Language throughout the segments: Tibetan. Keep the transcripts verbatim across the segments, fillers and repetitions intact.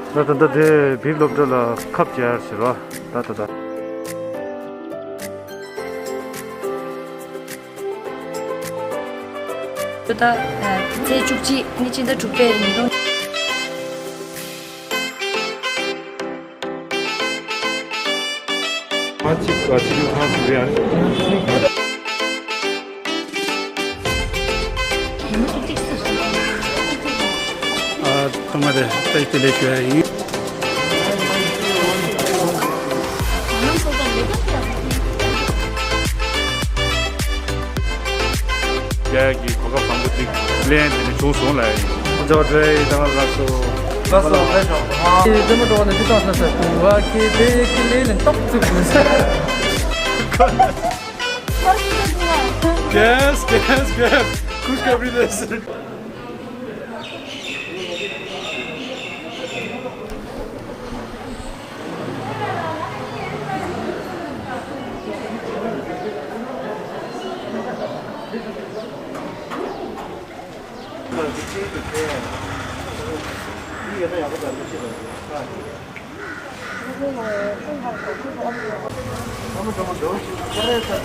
ད་ད་ལྟ་དེ་བིབ་སློབ་གྲྭ་ལ་ཁབ་རྒྱག་ཟེར་བ། ད་ད་ད། ད་ཚེས་བཅུ་གཅིག་ནི་སྤྱི་ཟླ་དྲུག་པའི་ཉིས་སྟོང་། ཨ་ཅིག་ཨ་ཅིག་ཁང་ཞིག་རེད། ཨ་ཐོག་མ་དེ་བཀྲ་ཤིས་བདེ་ལེགས་ཞུ་ཡ་ཡིན། རྒྱ་གི་གོ་སྐབས་བཟང་པོ་ཅིག་ལེན་དེ་ནས་བྱུང་སོང་ལ་ཡིན། འཇོག་འདྲ་ཡིན་ད་ང་ལགས་སོ། ལགས་སོ་ལགས་སོ། ཨ་ཙི་མ་འགྲོ་བ་ནས་ཅི་ཙང་ས་ས་གུ་བ་ཁེ་དེ་ཁེ་ལེ་ལེ་ཏོག་ཙི་གུ་ས། Yes, yes, yes. Kush kabhi de sir.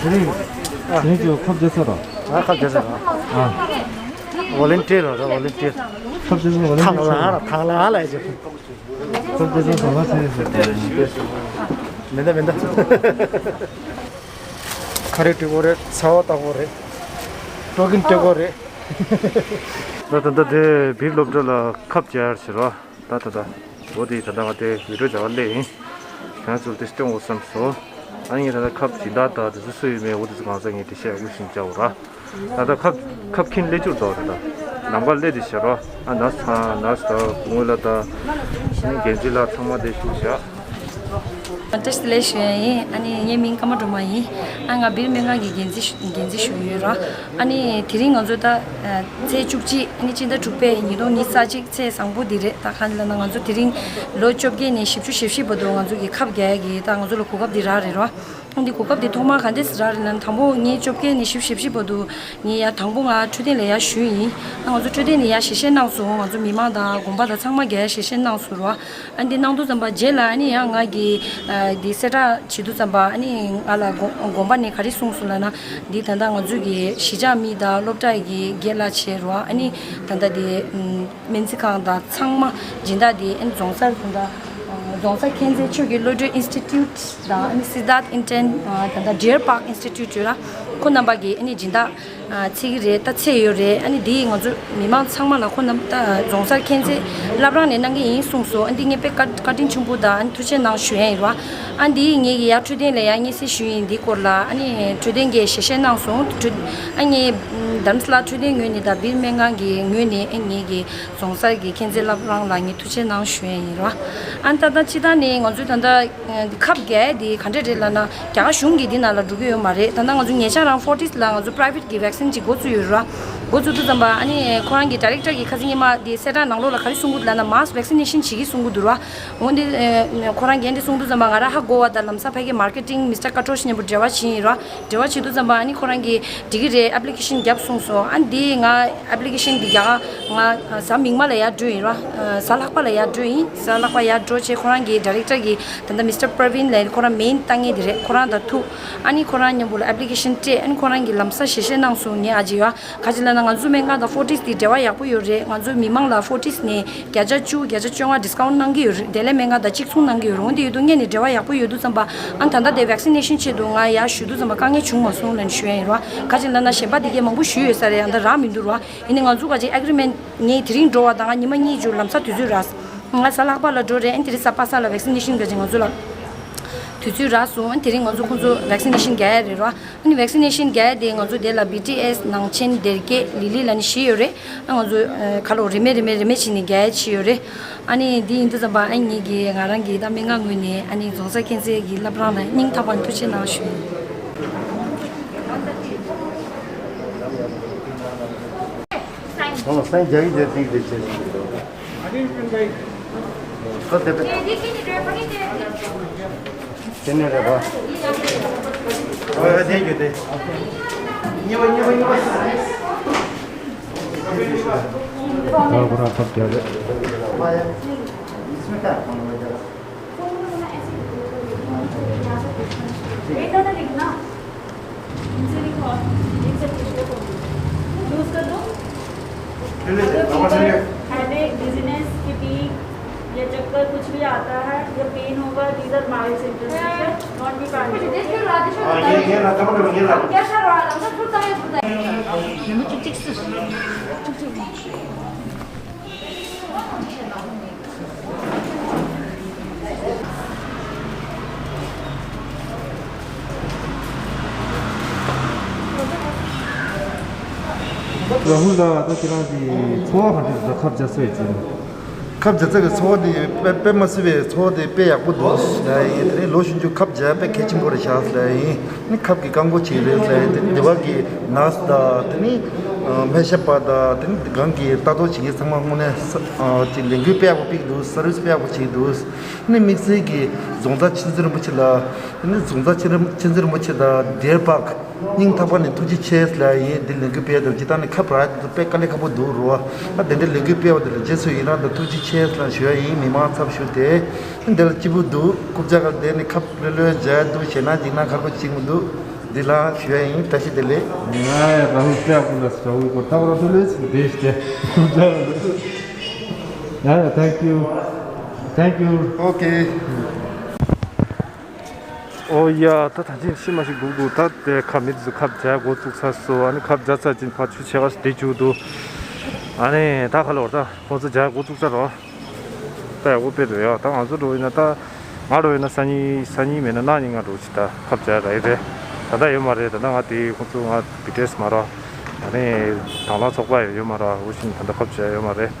དེ་རིང་ཁབ་རྒྱག་ས་ར། ཨ་ཁབ་རྒྱག་ས་ར། ཨ། ཝོ་ལན་ཊི་ཡར་ར་ཝོ་ལན་ཊི་ཡར། ཁབ་རྒྱག་ས་ཝོ་ལན་ཊི་ཡར། ཐང་ལ་ར་ཐང་ལ་ལ་ཡ་ཅེ། ཁབ་རྒྱག་ས་ཟ་མ་ཟེར་ཟེར། མེད་ད་མེད་ད། ཁ་རས་སྤྲོད་དགོས་རེད། ཚ་བ་བཏགས་དགོས་རེད། སྤྲོ་གིན་སྤྲོད་དགོས་རེད། ད་ད་ད་དེ་བིབ་སློབ་གྲྭ་ལ་ཁབ་རྒྱག་ཟེར་བ། ད་ད་ད། འོ་དེ་ད་ད་ང་དེ་བི་ཌིའོ་རྒྱག་པ་སླེབས་ཡིན། ང་ཚོ་དེ་སྟོན་དགོས་བསམ་སོང་། ཨ་ནི་ངས་ད་ལྟ་ཁབ་སྦྱིན་བདག་དང་དེ་ཚོ་སུ་ཡོད་མེད་འོ་དེ་ཚོ་གང་ཟག་ངས་འགྲེལ་བཤད་ཡག་པོ་ཞིག་བྱའོ་ར། ད་ལྟ་ཁབ་ཁབ་ཁྱིམ་སླེབས་རྒྱུར་འདུག་ད་ལྟ་ལམ་ཁར་སླེབས་དེ་བྱ་རོགས། ཨ་ནས་ཚང་ནས་ད་གུང་ལ་ད་ཨ་ནི་འགན་འཛིན་ལགས་ཚང་མ་དེ་བཞུགས་བཞག། བཀྲ་ཤིས་བདེ་ལེགས་ཞུ་ཡ་ཡིན། ཨ་ནི་ངའི་མིང་ཀརྨ་སྒྲོལ་མ་ཡིན། ཨ་ང་བིར་སྨན་ཁང་གི་འགན་འཛིན་ཞུ་འགན་འཛིན་ཞུ་ཡོད་ར། ཨ་ནི་དེ་རིང་ང་ཚོ་ད་ཚེས་བཅུ་གཅིག་ཨ་ནི་སྤྱི་ཟླ་དྲུག་པའི་ཉིས་སྟོང་ཉི་ཤུ་རྩ་གཅིག་ཚེས་བཟང་པོ་འདི་རེད། ད་གང་ལབ་ན་ང་ཚོ་དེ་རིང་ལོ་བཅོ་བརྒྱད་ནས་བཞི་བཅུ་ཞེ་བཞི་བར་དུ་ང་ཚོ་གི་ཁབ་རྒྱག་ཡ་གི་ད་ང་ཚོ་ལ་གོ་སྐབས་འདི་རག་རེད་ར། ཨ་འདི་གོ་སྐབས་འདི་ཐོག་མར་ག་འདྲས་སེ་རག་རེད་ལབ་ན། དང་པོ་ངས་བཅོ་བརྒྱད་ནས་བཞི་བཅུ་ཞེ་བཞི་བར་དུ་ངས་ཡར་དང་པོ་ང་འཕྲོད་བསྟེན་ལ་ཡར་ཞུས་ཡིན། ཨ་ང་ཚོ་འཕྲོད་བསྟེན་ལ་ཡར་ཞལ་བཞེས་གནང་སོང་། ང་ཚོ་མི་མང་དང་དགོན་པ་དང་ཚང་མ་ག་ཡར་ཞལ་བཞེས་གནང་སོང་ར། ཨ་འདི་གནང་དུས་ཙམ་པ་རྗེས་ལ་ཨ་ནི་ཡང་ང་གི་ཨ་འདི་གསལ་བསྒྲགས་བྱེད་དུས་ཙམ་པ་ཨ་ནི་ང་ལ་དགོན་དགོན་པ་ནས་ག་རེ་གསུངས་སོང་ལབ་ན། འདི་ད་ལྟ་ང་ཚོ་གི་གཞིས་ཆགས་མི་དང་སློབ་གྲྭ་གི་དགེ་ལགས་བྱས་ར། ཨ་ནི་ད་ལྟ་འདི་སྨན་རྩིས་ཁང་དང་ཚང་མ་སྦྱིན་བདག་འདི་ཨ་ནི་རྫོང་སར་ད་ལྟ་རྫོང་སར་མཁྱེན་བརྩེ་ཆོས་ཀྱི་བློ་གྲོས་ཨིན་སི་ཊི་ཊུཊ་དང་ཨ་ནི་སི་དཱརྠ་ཨིན་ཊརན་ད་ལྟ་ཌི་ཡར་པཱརཀ་ཨིན་སི་ཊི་ཊུཊ་ཡོད་ར། ཁོ་རྣམ་པ་གི་ཨ་ནི་སྦྱིན་བདག་ཨ་ཚད་ཀྱི་རེད། ད་ཚད་ཡོད་རེད། ཨ་ནི་འདི་ང་ཚོ་མི་མང་ཚང་མ་ལ་ཁོ་རྣམ་ད་རྫོང་སར་མཁྱེན་བརྩེ་བླ་བྲང་ནས་གནང་གི་ཡིན་གསུངས་སོང་། ཨ་འདི་ངས་དཔེ་བཀའ་བཀའ་དྲིན་ཆེན་པོ་དང་ཨ་ནི་ཐུགས་རྗེ་གནང་ཞུ་ཡ་ཡིན་ར། ཨ་འདི་ངས་ཀྱི་ཡར་འཕྲོད་བསྟེན་ལ་ཡར་སྙན་སེང་ཞུས་ཡིན། འདི་སྐོར་ལ་ཨ་ནི་འཕྲོད་བསྟེན་གྱི་ཞལ་བཞེས་གནང་སོང་། འཕྲོད་ཨ་ངས་རྡ་རམ་ས་ལ་འཕྲོད་བསྟེན་ངོས་ནས་དང་བིར་སྨན་ཁང་གི་ངོས་ནས་ཨ་ངས་ཀྱི་རྫོང་སར་གྱི་མཁྱེན་བརྩེ་བླ་བྲང་ལ་ངས་ཐུགས་རྗེ་གནང་ཞུ་ཡ་ཡིན་ར། ཨ་ནི་ད་ལྟ་སྤྱིར་བཏང་ནས་ང་ཚོས་ད་ལྟ་ཁབ་རྒྱག་ཡ་དེ་ག་འདྲ་རེད་ལབ་ན། རྒྱ་གར་གཞུང་གི་འདི་ནང་ལ་འགྲོ་གི་ཡོད་མ་རེད། ད་ལྟ་ང་ཚོ་ཉེ་ཆར་རང་ཕོར་ཊིས་ལ་ང་ཚོ་པ་རའི་ཝེཊ་གི་ཝེག་སིན་ཅིག་འགོ་བཙུགས་ཡོད་རེད་བ། འགོ་བཙུགས་དུས་ཙམ་པ་ཨ་ནི་ཁོ་རང་གི་ཌའི་རེག་ཊར་གི་ཁ་སང་ཉི་མ་དེ་གསལ་བསྒྲགས་ནང་ལོགས་ལ་ག་རེ་གསུང་གི་འདུག་ལབ་ན། མཱ་སི་ཝེག་སི་ནེ་ཤན་བྱེད་ཀྱི་གསུང་གི་འདུག་ར། འོན་ཏེ་ཁོ་རང་གིས་འདི་གསུང་དུས་ཙམ་པ་ང་རང་ཧ་གོ་བ་དང་ལམ་སང་ཕ་གི་མར་ཀེ་ཊིང་མི་སི་ཊར་ཀ་ཊོ་ཤི་མཉམ་པོ་འབྲེལ་བ་བྱས་ཡིན་ར། འབྲེལ་བ་བྱེད་དུས་ཙམ་པ་ཨ་ནི་ཁོ་རང་གིས་འགྲིག་གི་རེད། ཨེབ་ལི་ཀེ་ཤན་རྒྱབ་གསུངས་སོང་། ཨ་འདི་ང་ཨེབ་ལི་ཀེ་ཤན་འདི་རྒྱ་གར་ང་གཟའ་མིག་དམར་ལ་ཡར་འགྲོ་ཡིན་ར། གཟའ་ལྷག་པ་ལ་ཡར་འགྲོ་ཡིན། གཟའ་ལྷག་པ་ཡར་འགྲོ་བྱས་ཁོ་རང་གི་ཌའི་རེག་ཊར་གི་ད་ལྟ་མི་སི་ཊར་པར་ཝིན་ལབ་ཁོ་རང་མེན་བཏང་མཁན་དེ་རེད། ཁོ་རང་དང་ཐུག་ཨ་ནི་ཁོ་རང་མཉམ་པོ་ལ་ཨེབ་ལི་ཀེ་ཤན་སྤྲད། ཨ་ནི་ཁོ་རང་གིས་ལམ་སང་ཞལ་བཞེས་གནང་སོང་། ངའི་ཨ་ཅེ་ཡ་ག་ཅི་ལབ་ན། ང་ཚོ་སྨན་ཁང་དང་ཕོར་ཊིས་དེ་འབྲེལ་བ་ཡག་པོ་ཡོད་རེད། ང་ཚོ་མི་མང་ལ་ཕོར་ཊིས་ནས་བརྒྱ་ཆ་བཅུ་བརྒྱ་ཆ་བཅོ་ལྔ་ཌི་སི་ཀའུན་ཊི་གནང་གི་ཡོད་རེད། བདེ་ལེགས་སྨན་ཁང་དང་གཅིག་མཚུངས་གནང་གི་ཡོད་རེད། འོན་ཏེ་ཡོད་དུས་སྔོན་ནས་འབྲེལ་བ་ཡག་པོ་ཡོད་དུས་ཙམ་པ་ཨ་ད་ལྟ་དེ་ཝེག་སི་ནེ་ཤན་ཆེད་དུ་ང་ཡར་ཞུ་དུས་ཙམ་པ་དཀའ་ངལ་བྱུང་མ་སོང་ལབ་ནས་ཞུ་ཡ་ཡིན་ར། ག་ཅི་ལབ་ན་གཞན་པ་དེ་གས་མང་པོ་ཞུས་ཡོད་ས་རེད། ཨ་ད་རག་མི་འདུག་ར། ཡིན་ནའི་ང་ཚོ་ག་ཅི་ཨེག་རི་མེན་ཊི་ངས་དེ་རིང་འགྲོ་བ་དང་ང་ཉི་མ་གཉིས་མཇུག་ལམ་སང་དུས་ཚོད་རག་ང་གཟའ་ལྷག་པ་ལ་འགྲོ་རེད། ཨ་ནི་དེ་རིང་གཟའ་པ་སངས་ལ་ཝེག་སི་ནེ་ཤན་ག་ཅི་ང་ཚོ་ལ་དུས་ཚོད་རག་སོང་། ཨ་ནི་དེ་རིང་ང་ཚོ་ཁོང་ཚོ་ཝེག་སི་ནེ་ཤན་རྒྱག་ཡ་རེད་ར། ཨ་ནི་ཝེག་སི་ནེ་ཤན་རྒྱག་ཡ་དེ་ང་ཚོ་དེ་ལ་བི་ཊི་ཨེས་ནང་ཆེན་སྡེ་དགེ་ལི་ལི་ལབ་ནས་བཞི་ཡོད་རེད། ཨ་ང་ཚོ་ཁ་ལོ་རེ་མེ་རེ་མེ་རེ་མེ་བྱས་ནས་རྒྱག་ཡ་བྱས་ཡོད་རེད། ཨ་ནི་འདི་ཡིན་དུས་ཙམ་པ་ཨ་ངེད་ཀྱི་ང་རང་གི་ད་སྨན་ཁང་ངོས་ནས་ཨ་ནི་རྫོང་སར་མཁྱེན་བརྩེ་གི་བླ་བྲང་ལ་སྙིང་ཐག་པ་ནས་ཐུགས་རྗེ་གནང་ཞུ། ཨོ་སང་རྒྱ་གི་རྒྱ་ཏིག་དེ་ཆེ་ཞིག་འདུག་ཁོ་དེ་པེ། དེ་ནས་རེད་པ། ཨོ་དེ་རྒྱུ་དེ། གཉིས་པ་གཉིས་པ་གཉིས་པ། ཁོ་རང་ཁབ་རྒྱག་རེད། बेटा ने लिखना, इनसे लिखो, इनसे पूछ लो। यूज़ कर दो। अगर फीवर, हेडेक, डिजीनेस, फटीग या चक्कर कुछ भी आता है या पेन होगा, these are mild symptoms, ठीक है? Not be panic, okay? རཱ་ཧུལ་ལགས། ད་ཁྱེད་རང་གི་ཚོར་བ་ག་འདྲ་འདུག་ཁབ་རྒྱག་ཚར་ཡོད་ཅིང་། ཁབ་རྒྱག་ཚར་གི་ཚོར་བ་དེ་དཔེ་དཔེ་མ་སྲིད་པའི་ཚོར་བ་དེ་དཔེ་ཡག་པོ་འདུག་ལབ་ཡིན། དེ་ནས་ལོ་གཞོན་རྒྱུ་ཁབ་རྒྱག་དཔེ་གལ་ཆེན་པོ་རེད་ཤག་ལབ་ཡིན། ནི་ཁབ་ཀྱི་རྐང་འཁོར་ཅིག་རེད་ལབ་ཡིན། དེ་ནི་འདི་བ་གི་ནར་སི་དང་དེ་ནི་སྨན་ཞབས་པ་དང་དེ་ནི་སྒང་གི་ལྟ་རྟོག་བྱེད་མཁན་ཚང་མ་དངོས་གནས་ས་ཨ་ཅིག་ལས་འགུལ་དཔེ་ཡག་པོ་སྤེལ་གི་འདུག་སར་བིས་དཔེ་ཡག་པོ་བྱེད་ཀྱི་འདུག་ནི་དམིགས་བསལ་གྱི་རྫོང་བཟའ་མཁྱེན་བརྩེ་རིན་པོ་ཆེ་ལ། དེ་ནི་རྫོང་བཟའ་མཁྱེན་རིན་མཁྱེན་བརྩེ་རིན་པོ་ཆེ་དང་ཌི་ཨར་པཱརྐ་སྙིང་ཐག་པ་ནས་ཐུགས་རྗེ་ཆེ་ལབ་ཡིན། འདི་ལས་འགུལ་སྤེལ་དང་སྤྱིར་བཏང་ནས་ཁབ་རག་ཡ་དེ་ཚོ་དཔེ་དཀའ་ལས་ཁག་པོ་འདུག་རོ། ཨ་དེ་འདྲའི་ལས་འགུལ་སྤེལ་བ་དེ་ལ་རྗེས་སུ་ཡི་རང་དང་ཐུགས་རྗེ་ཆེ་ལབ་ཞུ་ཡ་ཡིན། མི་མང་ཚབ་ཞུས་ཏེ། འདི་ལ་སྐྱིད་པོ་འདུག་རྐུབ་ཀྱག་ག་བསྡད་ནས་ཁབ་ལྷོད་ལྷོད་རྒྱག་འདུག་ཞེད་སྣང་འཇིགས་སྣང་ག་རེ་ཅིག་མི་འདུག་འདི་ལ་ཞུ་ཡ་ཡིན། བཀྲ་ཤིས་བདེ་ལེགས། ང་ཡ་རང་ལྟ་བུ་ལ་ཞོགས་པའི་སྐོར་ཐག་རོ་ཐུ་ལེ་ཞིག་བསྡད་ཤི་ཏེ། ཡ་ཡ། Thank you. Thank you. Okay. ཨོ་ཡ། ད་ད་ཅིག་ཤི་མ་ཤི་སྒུག་འདུག་ད་དེ་ཁ་མི་ཚོ་ཁབ་རྒྱག་འགོ་བཙུགས་ཚར་སོང་། ཨ་ནི་ཁབ་རྒྱག་ཚར་ཅིང་ཕར་ཆུ་ཆེ་བ་བསྡད་བཅུག་འདུག་ཨ་ནི་ད་ཁ་ལོར་ད་ཁོང་ཚོ་རྒྱག་འགོ་བཙུགས་ཚར་རོ། ད་ཡག་པོ་དཔེ་འདུག་ཡ། ད་ང་ཚོ་འགྲོ་ཡིན་ན་ད་ང་འགྲོ་ཡིན་ན་སང་ཉིན་སང་ཉིན་མེད་ན་གནངས་ཉིན་ང་འགྲོ་ཅིག་ད་ཁབ་རྒྱག་ར་ཡི་རེད། ད་ད་ཡོད་མ་རེད། ད་ད་ང་དེ་ཁོང་ཚོ་ང་བི་ཊི་ཨེས་མ་ར། ཨ་ནི་དང་བླངས་ཚོགས་པ་ཡོད་མ་ར། འུ་ཤིན་ད་ད་ཁབ་རྒྱག་ཡོད་མ་རེད།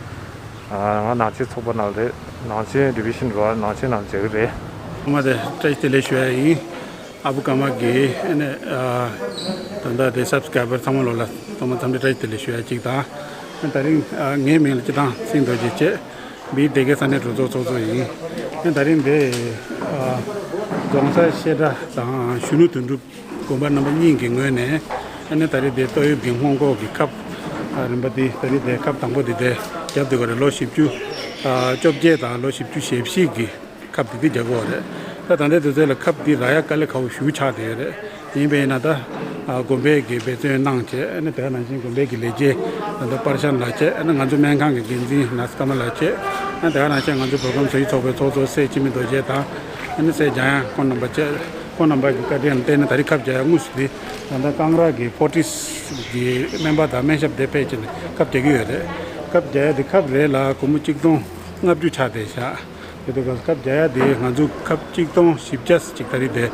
ང་ནང་ཆེན་ཚོགས་པ་ནང་རེད། ནང་ཆེན་ཌི་བི་ཤན་རོ། ནང་ཆེན་ནང་བྱེད་ཀྱི་རེད། ཚང་མ་དེ་བཀྲ་ཤིས་བདེ་ལེགས་ཞུ་ཡ་ཡིན། ཨ་བུ་ཀརྨ་གི་ཨ་ནི་ཨ་ད་ལྟ་དེ་སབ་སི་ཀ་རའི་བར་ཚང་མ་ལོ་ལ་ཚང་མ་འཚམས་འདྲི་བཀྲ་ཤིས་བདེ་ལེགས་ཞུ་ཡ་གཅིག་དང་། ཨ་ད་རིང་ཨ་ངའི་མིང་ལ་སྤྱི་བཏང་སེང་རྡོ་རྗེ་བྱས། བིར་སྡེ་དགེ་ས་གནས་གྲོས་ཚོགས་ཚོགས་གཙོ་ཡིན། ཨ་ད་རིང་དེ་ཨ་རྫོང་སར་བཤད་གྲྭ་དང་གཞོན་ནུ་དོན་གྲུབ་དགོན་པ་རྣམ་པ་གཉིས་ཀྱི་ངོས་ནས་ཨ་ནི་ད་རེས་དེ་ཏོག་དབྱིབས་ཀྱི་སྔོན་འགོག་གི་ཁབ་ཨ་རིམ་པ་འདི་ད་རེས་དེ་ཁབ་དང་པོ་འདི་དེ་བརྒྱབ་འདུག་ག་རེད། ལོ་བཞི་བཅུ་ཨ་བཅོ་བརྒྱད་དང་ལོ་བཞི་བཅུ་ཞེ་བཞི་གི་ཁབ་འདི་འདི་རྒྱག་གི་ཡོད་རེད། ད་ད་ལྟའི་དུས་ཚོད་ལ་ཁབ་འདི་རག་ཡ་དཀའ་ལས་ཁག་པོ་ཞེ་པོ་ཆགས་བསྡད་ཡོད་རེད། ཡིན་པས་ན་ད་ཨ་དགོན་པའི་གི་འབད་བརྩོན་གནང་བྱས་ཨ་ནི་དེ་ག་ནང་བཞིན་དགོན་པའི་གི་ལས་བྱེད་ད་ལྟ་པར་ཤན་ལགས་བྱས་ཨ་ནི་ང་ཚོ་སྨན་ཁང་གི་འགན་འཛིན་ནར་སི་ཀརྨ་ལགས་བྱས་ཨ་ནི་དེ་ག་ནང་བཞིན་ང་ཚོ་བོད་ཁམས་བཟོ་ཡིག་ཚོགས་པའི་ཚོགས་གཙོ་སྲས་འཆི་མེད་རྡོ་རྗེ་དང་ཨ་ནི་སྲས་འཇམ་དབྱངས་ཁོང་རྣམ་པ་བཅས། ཁོང་རྣམ་པ་གི་བཀའ་དྲིན་ལ་བརྟེན་ནས་ད་རེས་ཁབ་རྒྱག་ཡ་དངོས་སུ་དེ་ད་ལྟ་ཀང་ར་གི་ཕོར་ཊིས་གི་སྨན་པ་དང་སྨན་ཞབས་དེ་ཕེབས་བྱས་ནས་ཁབ་རྒྱག་གི་ཡོད་རེད། ཁབ་རྒྱག་ཡ་དེ་ཁབ་རེ་ལ་སྒོར་མོ་གཅིག་སྟོང་ལྔ་བཅུ་ཆགས་བསྡད་ཤག་དེ་དུས་ཁབ་རྒྱག་ཡ་དེ་ང་ཚོ་ཁབ་གཅིག་སྟོང་བཞི་བརྒྱ་ཅིག་ད་རེས་དེ་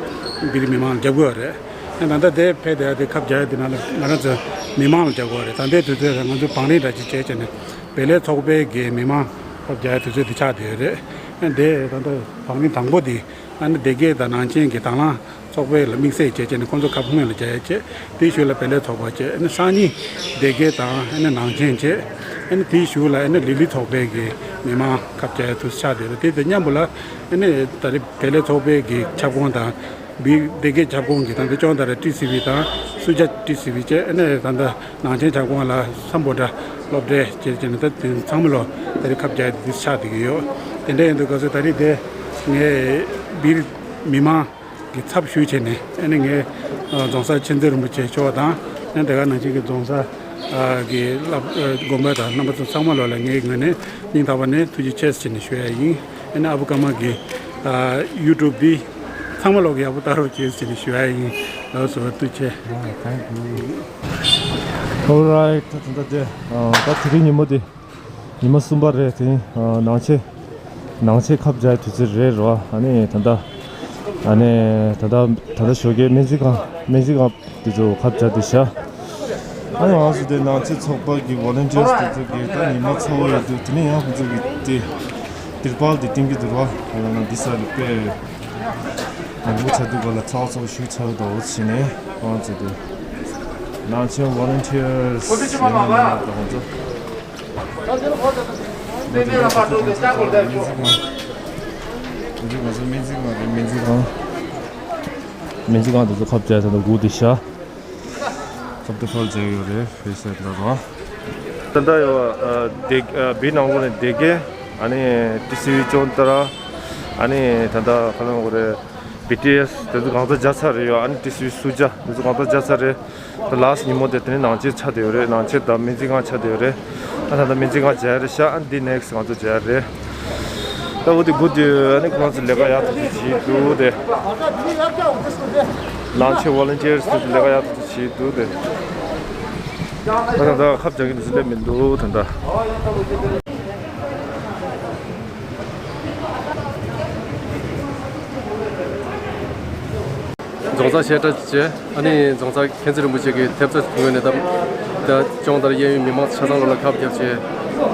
བིར་མི་མང་ལ་རྒྱག་གི་ཡོད་རེད། ཡང་ད་ལྟ་དེ་ཕེབས་བསྡད་ཡ་དེ་ཁབ་རྒྱག་ཡ་དེ་ནང་ལ་ང་རང་ཚོ་མི་མང་ལ་རྒྱག་གི་ཡོད་རེད། ད་ལྟའི་དུས་ཚོད་ལ་ང་ཚོ་བང་རིམ་འདྲ་ཅིག་བྱས་བྱས་ནས་བེ་ལེ་ཚོགས་པའི་གི་མི་མང་ཁབ་རྒྱག་ཡ་དུས་ཚོད་དེ་ཆགས་བསྡད་ཡོད་རེད། ཡང་དེ་ད་ལྟ་བང་རིམ་དང་པོ་དེ། ཨ་ནི་སྡེ་དགེ་དང་ནང་ཆེན་གྱི་དང་བླངས་ཚོགས་པས་ལ་དམིགས་བསལ་བྱས་བྱས་ནས་ཁོང་ཚོ་ཁབ་སྔོན་ལ་རྒྱག་ཡ་བྱས། དེའི་གཞུག་ལ་བེ་ལེ་ཚོགས་པ་བྱས། ཨ་ནི་སང་ཉིན་སྡེ་དགེ་དང་ཨ་ནི་ནང་ཆེན་བྱས། ཨ་ནི་དེའི་གཞུག་ལ་ཨ་ནི་ལི་ལི་ཚོགས་པའི་གི་མི་མང་ཁབ་རྒྱག་ཡ་དུས་ཆགས་བསྡད་རེད། དེ་དང་མཉམ་པོ་ལ་ཨ་ནི་ད་རེས་བེ་ལེ་ཚོགས་པའི་གི་ཁྱབ་ཁོངས་དང་། བིར་སྡེ་དགེ་ཁྱབ་ཁོངས་ཀྱི་ད་ལྟ་ཅོང་ད་ར་ཊི་སི་ཝི་དང་སུ་ཇཱ་ཊི་སི་ཝི་བཅས་ཨ་ནི་ད་ལྟ་ནང་ཆེན་ཁྱབ་ཁོངས་ལ་སམ་བྷོ་ཊ་སློབ་གྲྭའི་བཅས་བྱས་ནས་ད་དེ་ཚང་མ་ལོ་ད་རེས་ཁབ་རྒྱག་ཡ་དེ་དུས་ཆགས་བསྡད་ཀྱི་ཡོད། དེ་འདྲ་ཡིན་དུས་སྐབས་སུ་ད་རེས་དེ་ངས་བིར་མི་མང་གི་ཚབ་ཞུས་བྱས་ནས་ཨ་ནི་ངས་རྫོང་སར་མཁྱེན་བརྩེ་རིན་པོ་ཆེ་མཆོག་དང་ཨ་ནི་དེ་ག་ནང་བཞིན་གྱི་རྫོང་སར་གྱི་བླ་དགོན་པ་དང་རྣམ་པ་ཚོ་ཚང་མ་ལོ་ལ་ངའི་ངོས་ནས་སྙིང་ཐག་པ་ནས་ཐུགས་རྗེ་ཆེ་ཟེར་ནས་ཞུ་ཡ་ཡིན། ཨ་ནི་ཨ་བུ་ཀརྨ་གི་ཡུ་ཊུབ་འདི་ཚང་མ་ལོག་གི་ཡག་པོ་ལྟ་རོགས་བྱེད་ཟེར་ནས་ཞུ་ཡ་ཡིན། ལགས་སོ། ཐུགས་རྗེ་ཆེ། Thank you. All right. ད་ད་ད་དེ་ཨ་ད་དེ་རིང་ཉིན་མོ་དེ་ཉི་མ་གསུམ་པ་རེད། དེ་ཨ་ནང་ཆེན་ནང་ཆེན་ཁབ་རྒྱག་དུས་ཚོད་རེད་རོ། ཨ་ནི་ད་ད་ཨ་ནི་ད་ད་ད་ད་ཞོགས་ཀའི་སྨན་རྩིས་ཁང་སྨན་རྩིས་ཁང་དེ་ཚོ་ཁབ་རྒྱག་དུས་ཤ། ཨ་ནི་ང་ཚོ་དེ་ནང་ཆེན་ཚོགས་པ་གི་ཝོ་ལན་ཊི་ཡར་སི་དེ་ཚོ་གི་ད་ཉི་མ་ཚ་བོ་ཡོད་འདུག་དེ་ནས་ཡང་ཁོང་ཚོ་གི་དེ་ཏིར་པལ་དེ་སྟོན་གྱི་འདུག་རོ། ཨ་ནི་འདི་ས་ལ་དཔེ་ཉིན་མོ་ཆ་དུས་ག་ལ་ཚ་བོ་ཚ་བོ་ཞིག་ཆགས་འདུག་འོ་ཟེར་ནས་ཁོང་ཚོ་དེ་ནང་ཆེན་ཝོ་ལན་ཊི་ཡར་སི་ཡིན་ན་མིན་ན་ད་ཁོང་ཚོ། སྨན་རྩིས་ཁང་། སྨན་རྩིས་ཁང་རེད། སྨན་རྩིས་ཁང་། སྨན་རྩིས་ཁང་དེ་ཚོ་ཁབ་རྒྱག་ས་དང་སྒུག་བསྡད་ཤག་ཁབ་དེ་ཕར་རྒྱག་ཡོད་རེད། ཕེ་སེ་ལ་རོ། ད་ལྟ་ཡོད་པ་སྡེ་བིར་ནང་ལོགས་ནས་སྡེ་དགེ་ ཨ་ནི་ཊི་སི་ཝི་ཅོན་ཏ་ར། ཨ་ནི་ད་ལྟ་ཁ་ལོང་གོ་རེ། བི་ཊི་ཨེས་དེ་ཚོ་གང་ཚ་རྒྱ་ཚ་རེད་ཡོད། ཨ་ནི་ཊི་སི་ཝི་སུ་ཇ་དེ་ཚོ་གང་ཚ་རྒྱ་ཚ་རེད། ད་ལཱ་སི་ཉིན་མོ་དེ་དེ་ནི་ནང་ཆེན་ཆགས་བསྡད་ཡོད་རེད། ནང་ཆེན་དང་སྨན་རྩིས་ཁང་ཆགས་བསྡད་ཡོད་རེད། ཨ་ད་ལྟ་སྨན་རྩིས་ཁང་མཇལ་རེད་ཤག་ཨ་འདི་ནེག་སི་ང་ཚོ་མཇལ་རེད། ད་འོ་དེ་སྒུག་དུས་ཨ་ནི་ཁོ་རང་ཚོ་ལས་ཀ་ཡག་ཐག་ཆོད་བྱེད་འདུག་དེ། ནང་ཆེན་ཝོ་ལན་ཊི་ཡར་སི་ཚོ་ལས་ཀ་ཡག་ཐག་ཆོད་བྱེད་འདུག་དེ། ད་ད་ད་ཁབ་རྒྱག་གི་འདུག་ཟེར་སླེབས་མི་འདུག་ད་ད། རྫོང་སར་བཤད་གྲྭ་བྱས། ཨ་ནི་རྫོང་སར་མཁྱེན་བརྩེ་རིན་པོ་ཆེ་གི་ཐེབས་རྩ་ངོས་ནས་ད་ད་ཅོང་ལྟར་གཡས་གཡོན་མི་མང་ཆ་ཚང་ལོ་ལ་ཁབ་བརྒྱབ་བྱས།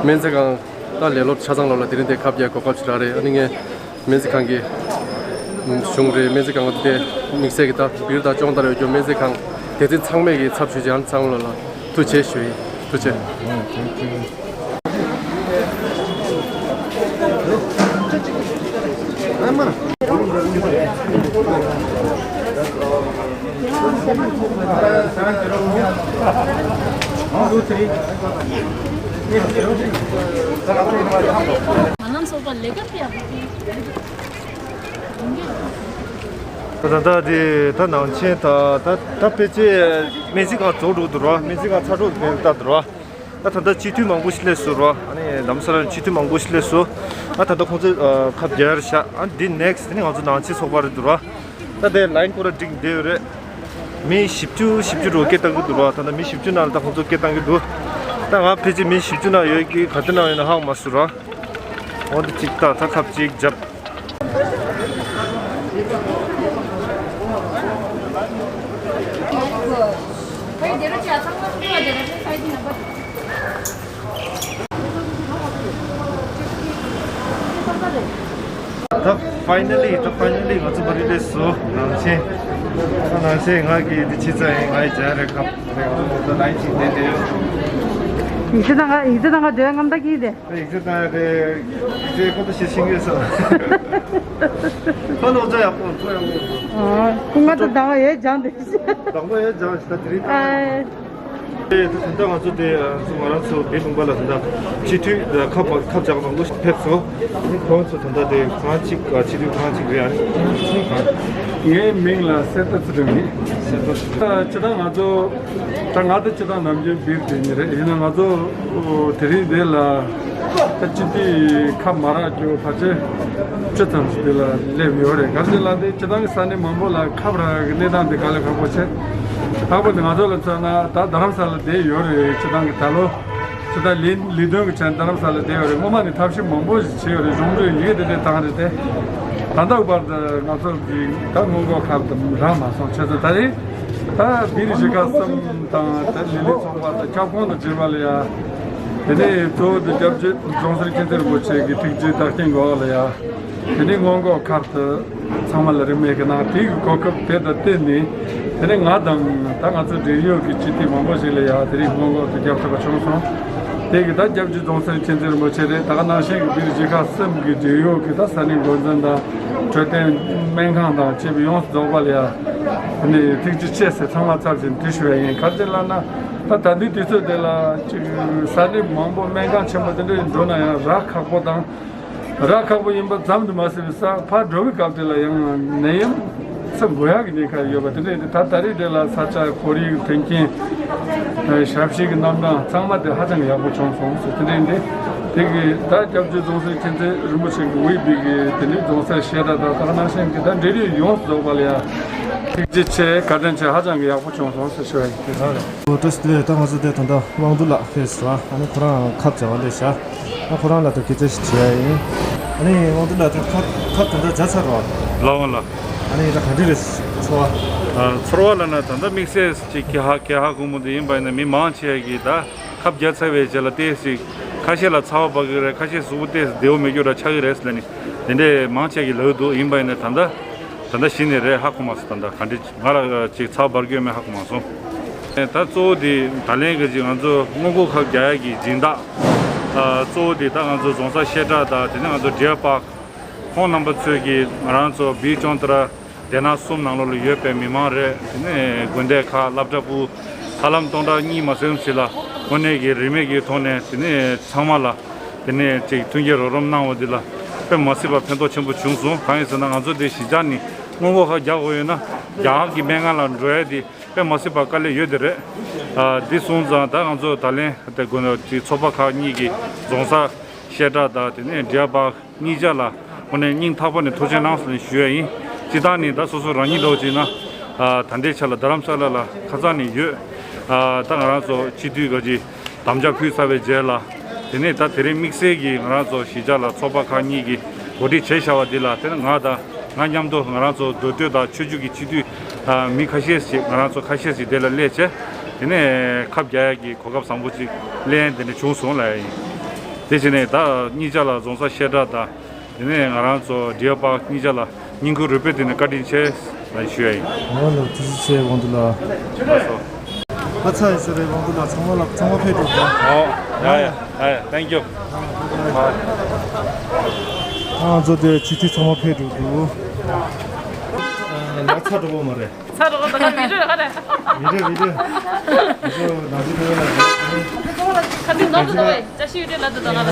སྨན་རྩིས་ཁང་ད་ལས་སློབ་ཆ་ཚང་ལོ་ལ་དེ་རིང་དེ་ཁབ་རྒྱག་གོ་སྐབས་ཞིག་རག་རེད། ཨ་ནི་ངས་སྨན་རྩིས་ཁང་གི་གཞུང་རེད། སྨན་རྩིས་ཁང་དེ་དམིགས་བསལ་གྱི་ད་བིར་དང་ཅོང་ལྟར་ཡོད་རྒྱུ་སྨན་རྩིས་ཁང་དེ་ཚོ་ཚང་མས་ཀྱི་ཚབ་ཞུས་བྱས། ཨ་ནི་ཚང་ལོ་ལ་ཐུགས་རྗེ་ཆེ་ཞུ་ཡིན། ཐུགས་རྗེ་ཆེ། ད་ད་དེ་ད་ནང་ཆེན་ད་ད་ད་ཕལ་ཆེར་སྨན་རྩིས་ཁང་རྫོགས་འགྲོ་འདུག་ར། སྨན་རྩིས་ཁང་ཚར་འགྲོ་འདུག་ད་འདུག་ར། ད་ད་ལྟ་སྤྱི་འཐུས་མང་པོ་ཞིག་སླེབས་སོང་ར། ཨ་ནི་ལམ་སང་སྤྱི་འཐུས་མང་པོ་ཞིག་སླེབས་སོང་། ཨ་ད་ལྟ་ཁོང་ཚོས་ཨ་ཁབ་རྒྱག་ཡར་བཞག་ཨ་འདི་ནེག་སི་དེ་ནི་ང་ཚོ་ནང་ཆེན་ཚོགས་པ་རེད་འདུག་ར། ད་དེ་ལ་ཡིན་སྐོར་ར་བསྒྲིགས་བསྡད་ཡོད་རེད། མི་བཞི་བཅུ་བཞི་བཅུ་འགྲོ་སྐད་བཏང་གི་འདུག་ར། ད་ལྟ་མི་བཞི་བཅུ་ནང་ལ་ད་ཁོང་ཚོ་སྐད་བཏང་གི་འདུག་ད་ང་ཕལ་ཆེར་མི་བཞི་བཅུ་ནང་ཡོད་ཀྱི་ག་དེ་ནང་ཡོད་ན་ཧ་གོ་མ་སོང་ར། འོ་འདི་གཅིག་ད་ད་ཁབ་གཅིག་བརྒྱབ། ད་ཕའི་ནལ་ལི་ད་ཕའི་ནལ་ལི་ང་ཚོ་བར་རི་ལས་སོ་ནང་ཆེན། ད་ནང་ཆེན་ང་གི་འདི་ཕྱི་ཚ་ཡིན། ང་ཡི་སྦྱར་རེ་ཁབ་རེ་ང་ཚོ་ད་ལའིན་ཅིག་བསྡད་དེ་ཡོད། ཡིག་ཚད་དང་ག་ཡིག་ཚད་དང་ག་འདོད་རྔམ་ད་གི་དེ། ཡིག་ཚད་དང་དེ་ཡིག་ཚད་ཁོ་ད་ཤེས་ཤེས་ངེས་སོ། ཁོ་ནོར་ཚ་ཡག་པོ་ཁོ་ཡག་པོ། ཨ་ཁོ་ང་ད་དང་ག་ཡས་སྦྱང་དེ། དང་པོ་ཡས་སྦྱང་ཞིག་ད་དེ་རིང་ཨ། ད་ད་ལྟ་ང་ཚོ་དེ་ང་ཚོ་ང་རང་ཚོ་བོད་ལུང་པ་ལ་ད་ལྟ་སྤྱི་འཐུས་ཁབ་ཁབ་རྒྱག་མང་པོ་ཞིག་ཕེབས་སོང་། ཁོང་ཚོ་ད་ལྟ་དེ་ཁང་གཅིག་སྤྱི་འཐུས་ཁང་གཅིག་རེད། ཨ་ནི་ངའི་མིང་ལ་གསེར་རྟ་ཚུལ་ཁྲིམས་ཡིན། གསེར་རྟ་ཚུལ་ཁྲིམས། སྤྱི་བཏང་ང་ཚོ་ད་ང་ཚོ་སྤྱི་བཏང་ནམ་རྒྱུན་བིར་དེ་ཉིད་རེད། ཡིན་ན་ང་ཚོ་དེ་རིང་འདི་ལ་ད་སྤྱི་འཐུས་ཁབ་མ་རག་རྒྱུ་ཕལ་ཆེར་བཅུ་ཙམ་ཞིག་འདི་ལ་སླེབས་ཡོད་རེད། ག་རེ་ལ་དེ་སྤྱི་བཏང་གི་ས་གནས་མང་པོ་ལ་ཁབ་རག་གི་གནས་སྟངས་འདི་དཀའ་ལས་ཁག་པོ་ཆེ། ལྷག་པར་དུ་ང་ཚོ་ལ་མཚོན་ན་ད་རྡ་རམ་ས་ལ་བསྡད་ཡོད་རེད། སྤྱི་བཏང་གི་ད་ལོ་སྤྱི་བཏང་ལས་ལས་དོན་གྱི་ཆ་ནས་རྡ་རམ་ས་ལ་བསྡད་ཡོད་རེད། སྔོན་མ་ནས་ཐབས་ཤེས་མང་པོ་ཞིག་བྱས་ཡོད་རེད། གཞུང་འབྲེལ་ཡི་གེ་དེ་འདྲས་བཏང་རེད་དེ། ད་ལྟ་བར་དུ་ང་ཚོ་གི་ད་སྔོན་འགོག་ཁབ་དེ་རག་མ་སོང་། བྱས་ཙང་ད་རེས་ད་བིར་གཞིས་ཀ་གསུམ་དང་ད་ལི་ལི་ཚོགས་པ་དང་ཁྱབ་ཁོངས་དང་བཅས་པ་ལ་ཡ། དེ་ནས་གཙོ་བོ་དེ་སྐྱབས་རྗེ་རྫོང་སར་མཁྱེན་བརྩེ་རིན་པོ་ཆེ་གི་ཐུགས་རྗེ་བདག་རྐྱེན་འོག་ལ་ཡ། དེ་ནས་སྔོན་འགོག་ཁབ་དེ་ཚང་མ་ལ་རིན་མེད་ཀྱི་གནང་། དེའི་གོ་སྐབས་དེ་དང་བསྟུན་ནས་དེ་ནས་ང་དང་ད་ང་ཚོ་འབྲེལ་ཡོད་ཀྱི་སྤྱི་འཐུས་མང་པོ་ཞིག་ལ་ཡ་དེ་རིང་སྔོན་འགོག་དེ་རྒྱབ་ཐུབ་པ་བྱུང་སོང་། དེ་གི་ད་སྐྱབས་རྗེ་རྫོང་སར་མཁྱེན་བརྩེ་རིན་པོ་ཆེ་རེད། ད་ག་ནང་བཞིན་གྱི་བིར་གཞིས་ཀ་གསུམ་གྱི་འབྲེལ་ཡོད་ཀྱི་ད་ས་གནས་འགོ་འཛིན་དང་འཕྲོད་བསྟེན་སྨན་ཁང་དང་བཅས་པ་ཡོངས་སུ་རྫོགས་པ་ལ་ཡ་དེ་ནས་ཐུགས་རྗེ་ཆེ་ཟེར་ཚང་མ་ཚབ་བྱས་ནས་དེ་ཞུ་ཡ་ཡིན། ག་རེ་ལབ་ན་ད་ད་ལྟའི་དུས་ཚོད་དེ་ལ་ཅིག་ས་གནས་མང་པོ་སྨན་ཁང་ཆེན་པོ་དེ་འདྲ་འགྲོ་ན་ཡང་རག་ཁག་པོ་དང་། རག་ཁག་པོ་ཡིན་པ་ཙམ་དུ་མ་ཟད་པའི་ས་ཕར་འགྲོ་བའི་སྐབས་དེ་ལ་ཡང་ནད་ཡམས་ཚ་འགོ་ཡག་གི་ཉེན་ཁ་ཡོད་པ་དེ་འདྲ་ཡིན་དུས། ད་ད་རེས་དེ་ལ་ས་ཆ་ཁོར་ཡུག་མཐུན་རྐྱེན་ཞབས་ཞུའི་གི་རྣམ་གྲངས་ཚང་མ་དེ་ཧ་ཅང་ཡག་པོ་བྱུང་སོང་ཟེར་དེ་འདྲ་ཡིན་དུས། དེ་གི་ད་སྐྱབས་རྗེ་རྫོང་སར་མཁྱེན་བརྩེ་རིན་པོ་ཆེ་གི་དབུས་པའི་གི་དེ་འདྲའི་རྫོང་སར་བཤད་གྲྭ་དང་ད་ག་ནང་བཞིན་གི་ད་འབྲེལ་ཡོད་ཡོངས་སུ་རྫོགས་པ་ལ་ཡ་ཐུགས་རྗེ་ཆེ་བཀའ་དྲིན་ཆེ་ཧ་ཅང་གི་ཡག་པོ་བྱུང་སོང་ཟེར་ཞུ་བ་ཡིན། དེ་ལ་རེད། འོ་བཀྲ་ཤིས་བདེ་ལེགས། ད་ང་ཚོ་དེ་ད་ལྟ་དབང་འདུས་ལགས་ཕེབས་སོང་། ཨ་ནི་ཁོ་རང་ཁབ་བྱ་བ་ལས་བཞག་ཨ་ཁོ་རང་ལ་ད་སྐད་ཆ་ཞིག་དྲི་ཡ་ཡིན། ཨ་ནི་དབང་འདུས་ལགས་ད་ཁབ་ཁབ་ད་ལྟ་བྱ་ཚར་བ། ལགས་འོང་ལགས། ཨ་ནི་ད་ག་འདྲ་རེད་ཚོར་བ། ཨ་ཚོར་བ་ལབ་ན་ད་ལྟ་དམིགས་བསལ་ཅིག་གི་ཧ་གི་ཧ་གོ་མོ་དེ་ཡིན་པ་ཡིན་ན་མི་མང་ཆེ་གི་ད་ཁབ་བརྒྱབ་ཚར་བའི་རྗེས་ལ་ཏོག་ཙམ་ཁ་ཤས་ལ་ཚ་བ་འབར་གི་རེད། ཁ་ཤས་གཟུགས་པོ་ཏོག་ཙམ་བདེ་བོ་མེད་རྒྱུ་འདྲ་ཆགས་ཀྱི་རེད་ཟེར་ལབ་ནི་དེ་འདྲས་མང་ཆེ་གི་ལབ་འདུག་ཡིན་པ་ཡིན་ན་ད་ལྟ་ད་ལྟ་གཞི་ནས་རེད་ཧ་གོ་མ་སོང་། ད་ལྟ་ག་འདྲས། ང་ལ་ཅིག་ཚ་བ་འབར་གྱི་ཡོད་མེད་ཧ་གོ་མ་སོང་། ད་གཙོ་བོ་དེ་ད་ལན་གྱི་ཅིག་ང་ཚོ་སྔོན་འགོག་ཁབ་རྒྱག་ཡག་གི་སྦྱིན་བདག་ཨ་གཙོ་བོ་དེ་ད་ང་ཚོ་རྫོང་སར་བཤད་གྲྭ་དང་དེ་ནས་ང་ཚོ་ཌི་ཡར་པཱརྐ་ཁོང་རྣམ་པ་ཚོས་ཀྱིས་ང་རང་ཚོ་བིར་ཅོན་ཏ་ར་སྡེ་ནག་གསུམ་ནང་ལོགས་ལ་ཡོད་པའི་མི་མང་རེད། དེ་ནས་དགོན་སྡེ་ཁག་སློབ་གྲྭ་པུའུ་ཧ་ལམ་སྟོང་ཕྲག་གཉིས་མ་ཟིན་ཞིག་ལ་དངོས་གནས་ཀྱི་རིན་མེད་ཀྱི་ཐོག་ནས་དེ་ནས་ཚང་མ་ལ་ དེ་ནས་ཅིག་མཐུན་རྐྱེན་རོགས་རམ་གནང་བ་འདི་ལ་དཔེ་མ་སྲིད་པ་ཕན་ཐོགས་ཆེན་པོ་བྱུང་སོང་། གང་ཡིན་ཟེར་ན་ང་ཚོ་དེ་གཞིས་ཆགས་ནས་སྔོན་འགོག་ཧ་རྒྱག་དགོས་ཡོད་ན་རྒྱ་གར་གྱི་སྨན་ཁང་ལ་འགྲོ་ཡ་དེ་དཔེ་མ་སྲིད་པ་དཀའ་ལས་ཡོད་དེ་རེད། ཨ་འདི་སོང་ཙང་ད་ང་ཚོ་ད་ལན་དེ་དགོས་ན་ཅིག་ཚོགས་པ་ཁག་གཉིས་ཀྱི་རྫོང་སར་བཤད་གྲྭ་དང་དེ་ནས་འབྲི་ཡ་པ་གཉིས་ཆ་ལ་དངོས་གནས་སྙིང་ཐག་པ་ནས་ཐུགས་རྗེ་གནང་ཞེས་ཞུ་ཡ་ཡིན། སྤྱིར་བཏང་ནས་ད་སོ་སོ་རང་ཉིད་འདྲ་བོ་བྱས་ན་ཨ་ད་ལྟའི་ཆ་ལ་རྡ་རམ་ས་ལ་ལ་ཁ་སང་ནས་ཡོད། ཨ་ད་ང་རང་ཚོ་སྤྱི་འཐུས་ག་ཅིག་དམ་བཅའ་ཕུལ་ཚར་བའི་རྗེས་ལ་དེ་ནས་ད་དེ་རིང་དམིགས་བསལ་གྱིས་ང་རང་ཚོ་གཞིས་ཆགས་ལ་ཚོགས་པ་ཁག་གཉིས་ཀྱིས་གོ་སྒྲིག་བྱས་བཞག་པ་འདི་ལ་དེ་ནས་ང་དང་ང་མཉམ་དུ་ང་རང་ཚོ་མདོ་སྟོད་དང་ཆོས་བརྒྱུད་ཀྱི་སྤྱི་འཐུས་ཨ་མི་ཁ་ཤས་ཤིག་ང་རང་ཚོ་ཁ་ཤས་ཤིག་དེ་ལ་སླེབས་བྱས་དེ་ནས་ཁབ་རྒྱག་ཡ་གི་གོ་སྐབས་བཟང་པོ་ཅིག་ལེན་དེ་འདྲ་བྱུང་སོང་ལབ་ཡ་ཡིན། དེ་བྱས་ནས་ད་གཉིས་ཆ་ལ་རྫོང་སར་བཤད་གྲྭ་དང་དེ་ནས་ང་རང་ཚོ་འབྲི་ཡ་པ་གཉིས་ཆ་ལ་སྙིང་ཁུང་རུས་པའི་གཏིང་ནས་བཀའ་དྲིན་ཆེ་ཞུ་ཡ་ཡིན། ང་ལ་ཐུགས་རྗེ་ཆེ་དབང་འདུས་ལགས། ལགས་སོ། ཨ་ཚ་ཡི་ཟེར་རེད་དབང་འདུས་ལགས། ཚང་མ་ལ་ཚང་མ་ཕེབས་འགྲོ་དང་། ཨོ་ཡ་ཡ་ཡ་ཡ། Thank you། ང་ཚོ་དེ་སྤྱི་འཐུས་ཚང་མ་ཕེབས་འགྲོ་འདུག་ཨ་ང་ཚ་འགྲོ་གི་མ་རེད། ཚ་རོགས་ད་ག་མི་རོད་ག་རེད། མི་རེད་མི་རེད། ང་ཚོ་ནང་ཆེན་ཕ་གི་ལ་ཁ་ཚིག་ནོར་དུ་དོ་བས་ཅ་ཤི་ཡུ་ཏེ་ལ་དུ་དོ་ན་ལ་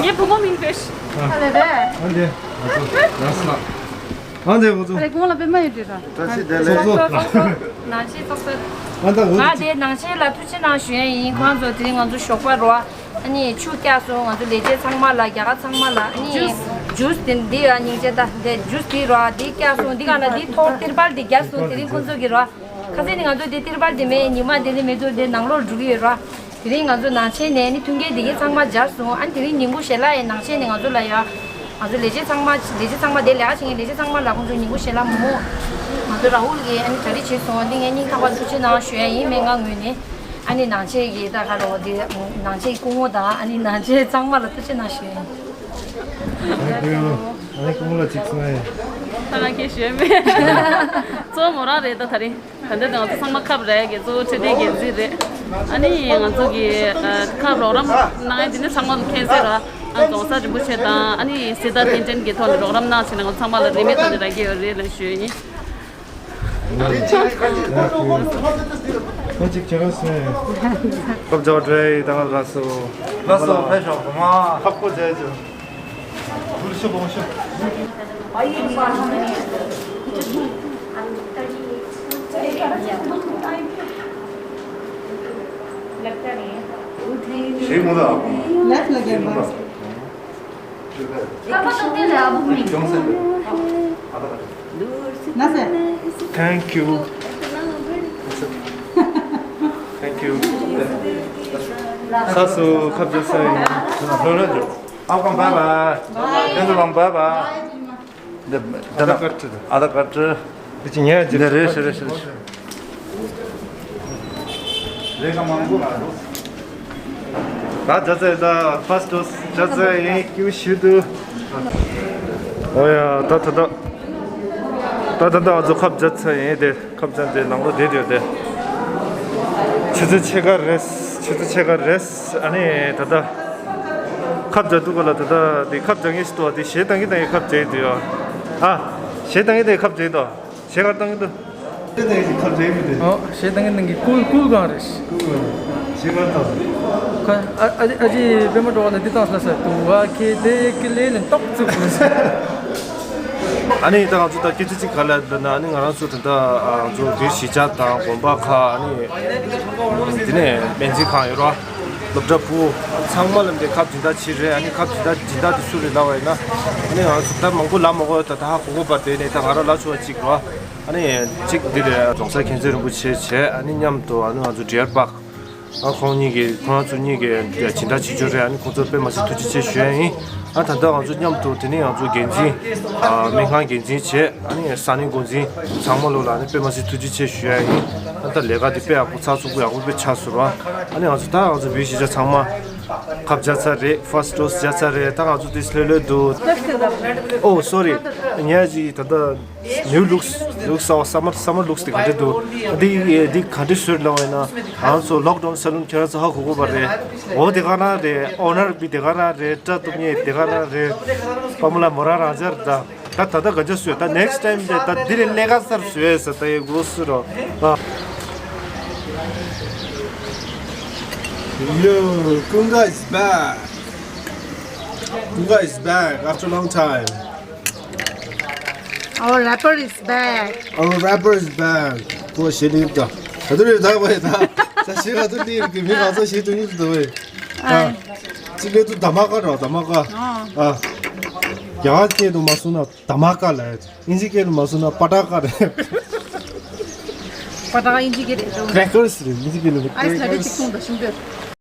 ངའི་བུ་མོ་མིང་བེ་ཤི་ཨ་ལེ་རེད། ཨ་འདི་ང་ཚོ་ལ་སི་ལ་ཨ་འདི་ང་ཚོ་ཨ་ལེ་གོང་ལ་པེ་མ་ཡོད་དུས་ར། བཀྲ་ཤིས་བདེ་ལེགས། ཚོགས་གཙོ་ནང་ཆེན་ཚོགས་གཙོ། ཨ་ད་ང་ང་ཚོ་དེ་ནང་ཆེན་ལ་ཐུགས་རྗེ་གནང་ཞུ་ཡ་ཡིན། ཁོང་ཚོ་དེ་རིང་ང་ཚོ་ཞོགས་པ་རོ། ཨ་ནི་ཆུ་བཀྱག་སོང་། ང་ཚོ་ལས་བྱེད་ཚང་མ་ལ་རྒྱ་གར་ཚང་མ་ལ་ཨ་ནི་ཇུས་ཇུས་དེ་འདི་ཨ་སྙིང་རྗེ་ད་འདི་ཇུས་འདི་རོ་འདི་བཀྱག་སོང་། འདི་ག་ན་འདི་ཐོག་ཏིར་པལ་འདི་བརྒྱབ་སོང་། དེ་རིང་ཁོང་ཚོ་གི་རོ། ཁ་སང་ནི་ང་ཚོ་འདི་ཏིར་པལ་འདི་མེད། ཉི་མ་འདི་ནི་མེད་དུ་འདི་ནང་ལོགས་འགྲོ་གི་ཡོད་རོ། དེ་རིང་ང་ཚོ་ནང་ཆེན་ནས་ནི་མཐུན་རྐྱེན་འདི་གའི་ཚང་མ་སྦྱར་སོང་། ཨ་ནི་དེ་རིང་ཉིན་གུང་ཞལ་ལག་ཡང་ནང་ཆེན་ནས་ང་ཚོ་ལ་ཡ། ང་ཚོ་ལས་བྱེད་ཚང་མ་ལས་བྱེད་ཚང་མ་དེ་ལས་ཀ་བྱེད་མཁན་ལས་བྱེད་ཚང་མ་ལ་ཁོང་ཚོ་ཉིན་གུང་ཞལ་ལག་མོ། ང་ཚོ་ར་ཧུལ་གྱིས་ཨ་ནི་གྲ་སྒྲིག་བྱས་སོང་། འདི་ངས་སྙིང་ཐག་པ་ཐུགས་རྗེ་གནང་ཞུ་ཡ་ཡིན་སྨན་ཁང་ངོས་ནས། ཨ་ནི་ནང་ཆེན་གྱི་ད་ག་རོ་དེ་ནང་ཆེན་སྐུ་ངོ་དང་ཨ་ནི་ནང་ཆེན་ཚང་མ་ལ་ཐུགས་རྗེ་གནང་ཞུ་ཡ་ཡིན། ཨ་ནི་སྐུ་ངོ་ཨ་ནི་སྐུ་ངོ་ལ་ཅིག་གསུང་ཡ་ཡིན། ད་ང་ཁྱེད་ཞུ་ཡ་མེད། གཙོ་བོ་མོ་རང་རེད་ད་ད་རིང་། ད་ལྟ་ང་ཚོ་ཚང་མ་ཁབ་རེད་གི་གཙོ་བོ་ཁྲི་ལྡེ་འགན་འཛིན་རེད། ཨ་ནི་ང་ཚོ་གི་ཁབ་རོགས་རམ་གནང་ཡ་འདི་ནི་ཚང་མ་མཁྱེན་གསལ་ར། ཨ་རྫོང་སར་རིན་པོ་ཆེ་དང་ཨ་ནི་སྲི་ད་བསྟན་འཛིན་གྱི་ཐོག་ནས་རོགས་རམ་གནང་བྱས་ནས་ང་ཚོ་ཚང་མ་ལ་རིན་མེད་ཐོག་ནས་རག་གི་ཡོད་རེད་ལབ་ཞུ་ཡ་ཡིན། ཁ་ཅིག་ཁྱེད་རང་སེ། ཁབ་རྒྱག་འགྲོ་ཡ་ཡིན་ད་ང་རང་སོ། ལགས་སོ་ཕེབས་ཤོག་གོང་མ། ཁབ་བསྐོར་མཛད་ཅིང་། Thank you. Thank you. ལགས་སོ། ཁབ་རྒྱག་ས་ཡིན། ལོ་ལོ་འཇོག་ཨ་ཁམ་བྷའི་བྷའི། ཁྱེད་ཚོ་ལ་བྷའི་བྷའི། འདི་ཨ་དར་ཀར་ཌི། ཨ་དར་ཀར་ཌི། འདི་ཅི་ཉལ་ཅི། འདི་རེད་ཤི་རེད་ཤི་རེད་ཤི། རེད་ཁ་མང་པོ་ལ་འགྲོ། ད་ཇ་ཚ་ཡིན་ད་ཕར་སི་ཊི་ཌོ་སི་ཇ་ཚ་ཡིན་ཀྱུ་ཤི་དུ། ཨོ་ཡ་ད་ད་ད། ད་ད་ད་ང་ཚོ་ཁབ་ཇ་ཚ་ཡིན་དེ། ཁབ་ཅན་དེ་ནང་ལོ་བསྡད་ཡོད་དེ། ཆུ་ཚོད་ཕྱེད་ཀ་རེད། ཆུ་ཚོད་ཕྱེད་ཀ་རེད། ཨ་ནི་ད་ལྟ་ཁབ་རྒྱག་དུས་ག་ལ་ད་ལྟ་དེ་ཁབ་རྒྱག་མཁན་ཞིག་འདུག་དེ་གཞས་བཏང་གིན་བཏང་གིན་ཁབ་རྒྱག་གི་འདུག་ཡ། ཨ། གཞས་བཏང་གིན་བཏང་གིན་ཁབ་རྒྱག་གི་འདུག་གཞས་ག་རེ་བཏང་གིན་འདུག་གཞས་བཏང་གིན་ཁབ་རྒྱག་གི་མི་འདུག་ཨོ། གཞས་བཏང་གིན་བཏང་གིན་ཀུལ་ཀུལ་གང་རེད། ཀུལ་གང་རེད། གཞས་ག་རེ་བཏང་སོང་། ཁ་ཨ་ཨ་ཅེ་ཨ་ཅེ་པད་མ་གྲོགས་ནས་འདི་བཏང་སོང་ཟེར། དུ་བ་ཁེ་དེ་ཀི་ལེ་ལེ་ཏོག་ཙུག་ཨ་ནི་ད་ང་ཚོ་ད་སྐད་ཆ་གཅིག་ག་ལ་འདོད་ན། ཨ་ནི་ང་རང་ཚོ་ད་ལྟ་ང་ཚོ་འདིར་གཞིས་ཆགས་དང་དགོན་པ་ཁག་ཨ་ནི་དེ་ནས་སྨན་རྩིས་ཁང་ཡོད་ར། སློབ་གྲྭ་ཕྲུ་གུ་ཚང་མ་ལ་འདི་ཁབ་སྦྱིན་བདག་བྱེད་རེད། ཨ་ནི་ཁབ་སྦྱིན་བདག་སྦྱིན་བདག་དེ་སུ་རེད་ལབ་པ་ཡིན་ན། ཨ་ནི་ང་ཚོ་ད་མང་པོ་ལབ་མ་དགོས། ད་ད་ཧ་གོ་གོ་བ་དེ་ནས་ད་ང་རང་ལབ་ཆོག་པ་གཅིག་ར། ཨ་ནི་གཅིག་འདི་རེད། རྫོང་སར་མཁྱེན་བརྩེ་རིན་པོ་ཆེ་བྱས། ཨ་ནི་མཉམ་དུ་ཨ་ནི་ང་ཚོ་འབྲི་ཡར་པ། ཨ་ཁོང་གཉིས་ཀྱིས་ཁོ་རང་ཚོ་གཉིས་ཀྱིས་སྦྱིན་བདག་བྱེད་རྒྱུ་རེད། ཨ་ནི་ཁོང་ཚོར་དཔེ་མ་སྲིད་ཐུགས་རྗེ་ཆེ་ཞུ་ཡ་ཡིན། ཨ་ད་ལྟ་ང་ཚོ་མཉམ་དུ་དེ་ནས་ང་ཚོ་འགན་འཛིན་ཨ་སྨན་ཁང་འགན་འཛིན་བྱས། ཨ་ནི་ས་གནས་འགོ་འཛིན་ཚང་མ་ལོ་ལ་ཨ་ནི་དཔེ་མ་སྲིད་ཐུགས་རྗེ་ཆེ་ཞུ་ཡ་ཡིན། ཨ་ད་ལས་ཀ་དེ་དཔེ་ཡག་པོ་ཚགས་ཚུད་པོ་ཡག་པོ་དཔེ་ཆགས་སོང་ར། ཨ་ནི་ང་ཚོ་ད་ང་ཚོ་བོད་གཞིས་ཆགས་ཚང་མ་ཁབ་བརྒྱབ་ཚར་རེད། ཕར་སི་ཊི་ཌོ་སི་བརྒྱབ་ཚར་རེད། ད་ང་ཚོ་དེ་ལྷོད་ལྷོད་འདུག་ཨོ་སོ་རི། ཉལ་ཅིག་ད་ལྟ། ནིའུ་ལུགས་ལུགས་སོ་སམ་མར་སམ་མར་ལུགས་དེ་ག་འདྲ་འདུག་འདི་འདི་ག་འདྲ་བཟོས་ལབ་པ་ཡིན་ན། ང་ཚོ་ལོག་ཌའུན་སེ་ལུན་ཁྱེད་རང་ཚོ་ཧ་གོ་གོ་བ་རེད། འོ་དེ་ག་རང་རེད། ཨོ་ནར་བི་དེ་ག་རང་རེད། སྐྲ་གཏུབ་མཁན་དེ་ག་རང་རེད། པ་མོ་ལ་མོ་རང་རང་འཇར་ད། ད་ད་ལྟ་ག་འདྲ་བཟོས། ད་ནེགསི་ཊའིམ་དེ་ད་འདི་ལས་ལས་ཀ་གསར་བཟོས་ཟེར་ད་ཡི་གོ་སུ་རོ། ཨ། Yo, Kunga is back. Tunga is back after a long time. Our rapper is back. Our rapper is back. ཁོ་ཞེ་ལི་ཡིབ་ད། ད་དུ་རེ་ད་བའི་ད། ས་ཞེ་ག་དུ་ལི་ཡིབ་ཀྱི་མི་ག་ས་ཞེ་དུ་ཡིབ་ད་བའི། ཨ། ཅི་ལེ་དུ་དམ་ག་རོ་དམ་ག་ཨ། རྒྱ་གར་སྐད་དུ་མ་སུ་ན་དམ་ག་ལ། ཨིན་ཇི་སྐད་དུ་མ་སུ་ན་པ་ཏ་ཀ་རེད། པ་ཏ་ཀ་ཨིན་ཇི་སྐད་རེད། ཀྲེ་ཀར་སི་རེད། ཨིན་ཇི་སྐད་ལ་ཨའི་སི་ལ་རེད་ཀྲེ་ཀར་ཅིག་སི། ཐུང་ད་ཤིང་པོ།